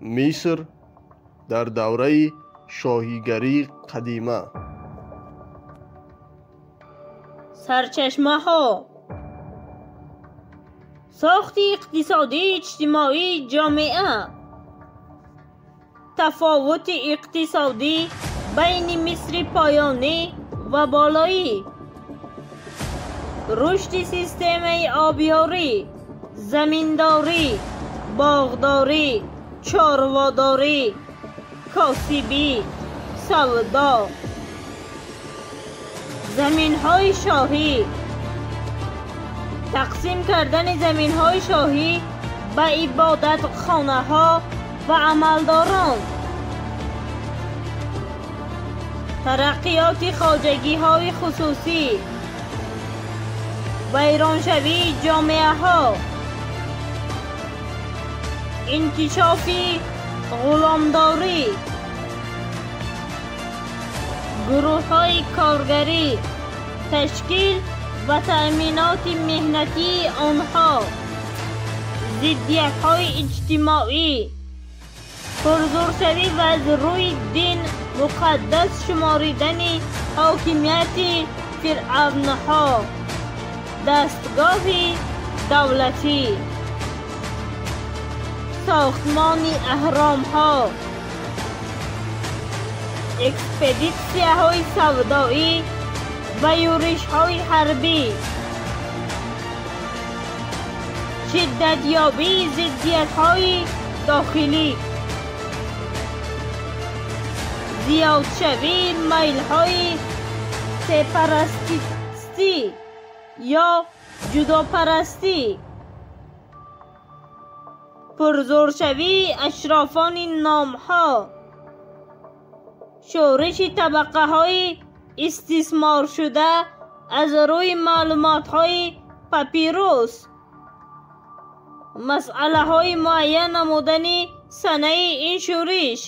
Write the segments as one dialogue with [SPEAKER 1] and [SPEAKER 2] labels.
[SPEAKER 1] Миср дар давраи шоҳигарии қадима.
[SPEAKER 2] Сарчашмаҳо: сохти иқтисодии иҷтимоии ҷомеа, тафовути иқтисодӣ байни Мисри поёнӣ ва болоӣ, рушди системаи обёрӣ, заминдорӣ, боғдорӣ, чорводорӣ, косибӣ, савдо, заминҳои шоҳӣ, тақсим кардани заминҳои шоҳӣ ба ибодатхонаҳо ва амалдорон, тараққиёти хоҷагиҳои хусусӣ, вайроншавии ҷомеаҳо, инкишофи ғуломдорӣ, гурӯҳҳои коргарӣ, ташкил ва таъминоти меҳнатии онҳо, зиддиятҳои иҷтимоӣ, пурзӯршавӣ ва аз рӯи дин муқаддас шуморидани ҳокимияти фиръавнҳо, дастгоҳи давлатӣ, сохтмони аҳромҳо, экспедитсияҳои савдоӣ ва юришҳои ҳарбӣ, шиддатёбии зиддиятҳои дохилӣ, зиёдшавии майлҳои сепаратистӣ ё ҷудопарастӣ, пурзӯршавии ашрофони номҳо, шӯриши табақаҳои истисморшуда аз рӯи маълумотҳои папирус, масъалаҳои муайян намудани санаи ин шӯриш,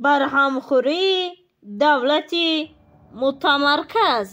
[SPEAKER 2] барҳамхӯрии давлати мутамарказ.